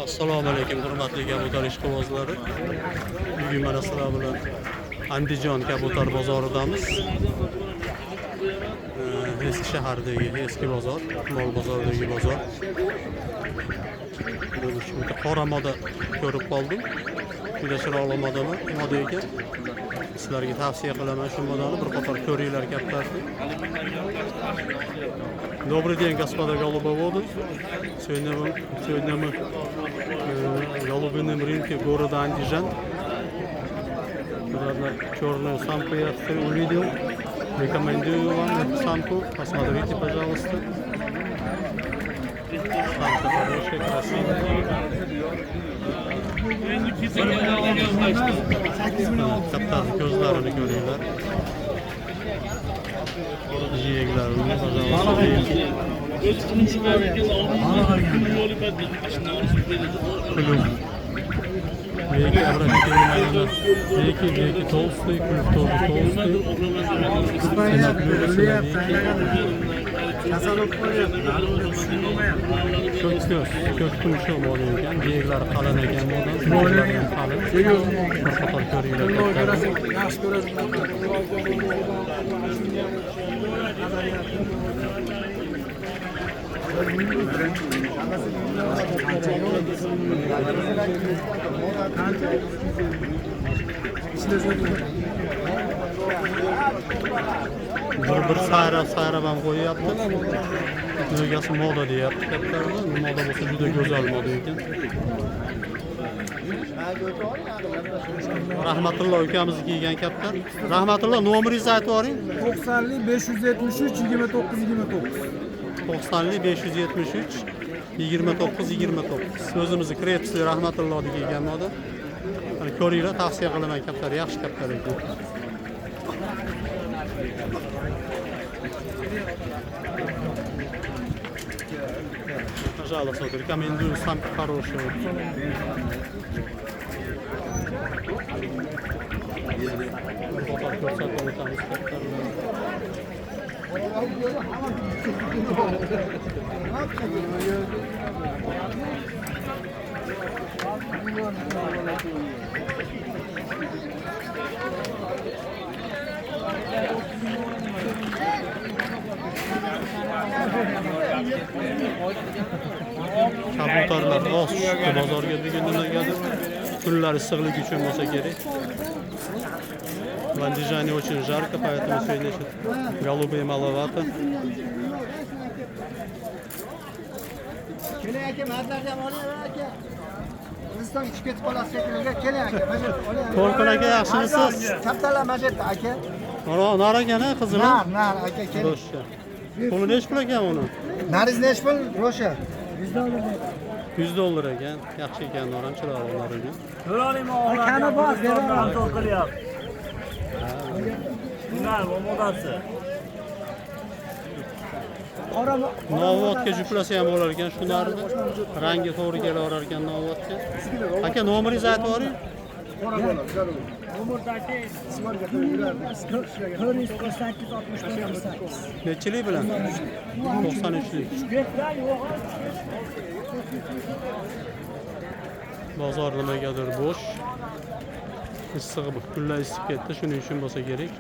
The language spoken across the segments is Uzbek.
Assalomu alaykum hurmatli kabutar ishqibozlari. Bugun mana sizlar bilan Andijon kabutar bozoridamiz. Eski shahardagi eski bozor, mol bozoridagi bozor. Bugun shu yerda qora moda ko'rib qoldim. Juda chiroyli modami, moda ekan. Sizlarga tavsiya qilaman shu modani bir qator ko'ringlar kaptarni. Добрый день, господа голубоводы. Сегодня мы голубином рынке города Андижан. Тут одна черную самку я увидел. Рекомендую вам эту самку. Посмотрите, пожалуйста. Самка хорошая, красивая. Kaptarni ko'zlarini ko'ringlar. Jiyaklarini, пожалуйста. Клюв. Веки, обратите внимание на веки, веки толстые, клюв тоже толстый. Цена клюва, цена веки. Ko'k ko'z, ko'k tumshuq moda ekan, jiyaklari qalin ekan moda, tumshuqlari ham qalin. Bir qator ko'ringlar kaptarni. Yaxshi ko'rasiz. Bir sayrab sayrab ham qo'yyapti. Egasi moda deyapti kaptarni. Moda bo'lsa juda go'zal moda ekan. Rahmatullo ukamiz kiygan kaptar. Rahmatullo, nomeringizni aytib yuboring. 90 573 29 29. 90 573 29 29. O'zimizni krepsli Rahmatullo kiygan moda. Mana ko'ringlar, tavsiya qilaman kaptar, yaxshi kaptar ekan. Пожалуйста, вот рекомендую, самка хорошая. Qator ko'rsatib o'tamiz kaptarlarni. Kabutarlar oz tushdi bozorga bugun nimagadir. Kunlar issiqligi uchun bo'lsa kerak. В Андижане очень жарко, поэтому сегодня голубей маловато. Keling aka, mazlarni ham oling aka. Hindistonga chiqib ketib qolasiz shekilli. Keling aka, mana oling. To'lqin aka, yaxshimisiz? Kattalar mana shu yerda aka. Nar ekan a qizili? Nar, nar aka, keling. Ro'sha. Puli nechi pul ekan uni? Nariz nechi pul? Ro'sha. $100 ekan. Yaxshi ekan, nar ham chiroyli nar ekan. Akani bor, beraman qilyapti. Bunlar modasi. Novvotga juplasa ham bo'lar ekan shu narni. Rangi to'g'ri kelaverar ekan novvotga. Aka, nomeringizni aytib yuboring. Umurdagi 448 64 8. Nechilik bilan? 93lik. Bozor nimagadir bo'sh. Issig'i kunlar isib ketdi, shuning uchun bo'lsa kerak.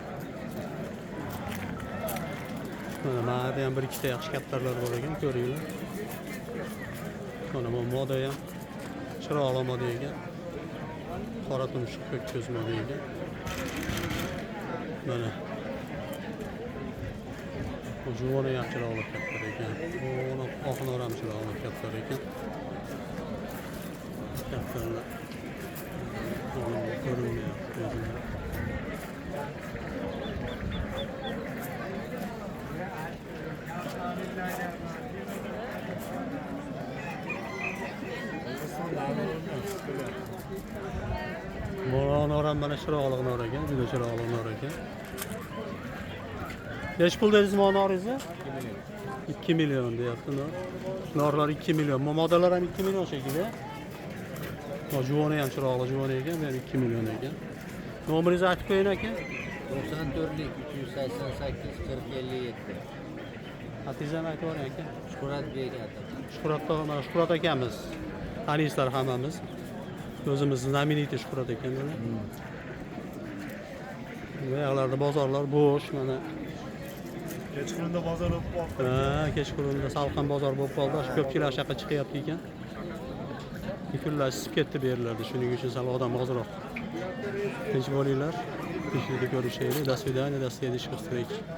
Mana yerda ham bir ikkita yaxshi kaptarlar bor ekan, ko'ringlar. Mana bu moda ham chiroyli moda ekan. Qora tumshuq ko'k ko'z moda ekan. Mana. Bu juvoni ham chiroyli kaptar ekan. Bu oq nor ham chiroyli kaptar ekan. Kaptarlar ko'rinmayapti ko'zimga. Nor ham mana chiroyli nor ekan, juda chiroyli nor ekan. Nechi pul dedingiz bu noringizni? 2 million deyapti nor. Norlar 2 million. Modalar ham 2 million shekilli. Juvoni ham chiroyli juvoni ekan, bu ham 2 million ekan. Nomeringizni aytib qo'ying aka. 94lik 388 40 57. Otingizni ham aytib yuboring aka. Shuhratbek aka. Shuhrat, mana Shuhrat akamiz. Taniysizlar hammamiz. O'zimiz знаменитый Shuhrat ekan bular. Bu yoqlarda bozorlar bo'sh mana. Kechqurunda bozor bo'lib qoldi. Ha, kechqurunda salqin bozor bo'lib qoldi. Shu ko'pchilik shu yoqqa chiqyapti ekan. Kunlar isib ketdi bu yerlarda. Shuning uchun sal odam ozroq. Tinch bo'linglar. Tinchlikda ko'rishaylik. До свидания, до следующих встреч.